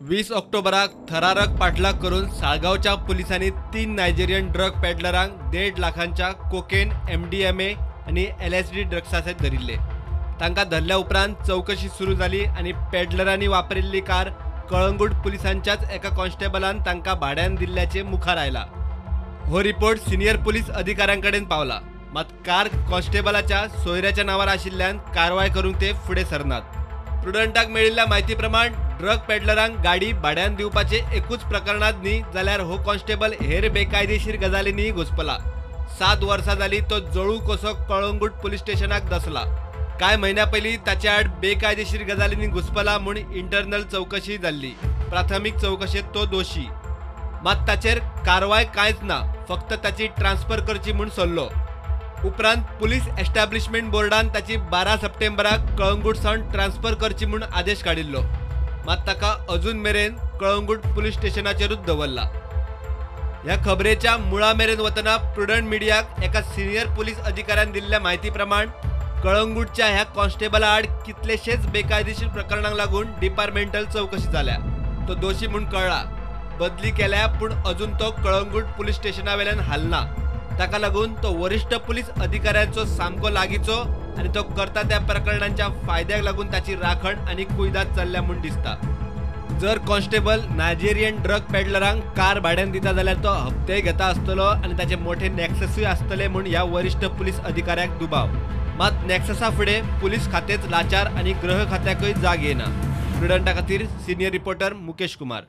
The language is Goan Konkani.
20 ऑक्टोबराक थरारक पाठलाग करून साळगांवच्या पुलिसांनी 3 नायजेरियन ड्रग पेडलरांक 1.5 लाखांच्या कोकेन, MDMA आनी LSD ड्रग्सा सयत धरिल्ले. तांकां धरल्या उपरांत चवकशी सुरू जाली आनी पेडलरांनी वापरिल्ली कार कळंगूट पुलिसांच्याच एका कॉन्स्टेबलान तांकां भाड्यान दिल्ल्याचें मुखार आयला. हो रिपोर्ट सिनियर पुलीस अधिकाऱ्यां कडेन पावला, मात कार कॉन्स्टेबलाच्या सोयऱ्याच्या नांवार आशिल्ल्यान कारवाय करूंक ते फुडें सरनात. प्रुडंटाक मेळिल्ल्या म्हायती प्रमाण ड्रग पेडलरांक गाडी भाड्यान दिवपाचे एकूच प्रकरणांत न्ही जाल्यार हो कॉन्स्टेबल हेर बेकायदेशीर गजालींनीय घुसपला. 7 वर्सां जाली तो जळू कसो कळंगूट पुलीस स्टेशनाक दसला. कांय म्हयन्या पयलीं ताचे आड बेकायदेशीर गजालींनी घुसपला म्हूण इंटरनल चवकशी जाल्ली. प्राथमीक चवकशेंत तो दोशी, मात ताचेर कारवाय कांयच ना, फक्त ताची ट्रान्सफर करची म्हूण सल्लो. उपरांत पुलीस एस्टॅब्लिशमेंट बोर्डान ताची 12 सप्टेंबराक कळंगूट सावन ट्रान्सफर करची म्हूण आदेश काडिल्लो, मात ताका अजून मेरेन कळंगूट पुलीस स्टेशनाचेरूच दवरला. ह्या खबरेच्या मुळा मेरेन वतना प्रुडंट मिडियाक एका सिनियर पुलीस अधिकाऱ्यान दिल्ल्या म्हायती प्रमाण कळंगूटच्या ह्या कॉन्स्टेबला आड कितलेशेच बेकायदेशीर प्रकरणांक लागून डिपार्टमेंटल चवकशी जाल्या. तो दोशी म्हूण कळ्ळा, बदली केल्या, पूण अजून तो कळंगूट पुलीस स्टेशना वेल्यान हालना. ताका लागून तो वरिश्ठ पुलीस अधिकाऱ्यांचो सामको लागींचो आनी तो करता त्या प्रकरणांच्या फायद्याक लागून ताची राखण आनी कुयदाद चल्ल्या म्हूण दिसता. जर कॉन्स्टेबल नायजेरियन ड्रग पेडलरांक कार भाड्यान दिता जाल्यार तो हप्तेय घेता आसतलो आनी ताचे मोठे नॅक्ससूय आसतले म्हूण ह्या वरिश्ठ पुलीस अधिकाऱ्याक दुबाव. मात नॅक्ससा फुडें पुलीस खातेंच लाचार आनी गृह खात्याकय जाग येना. प्रुडंटा खातीर सिनियर रिपोर्टर मुकेश कुमार.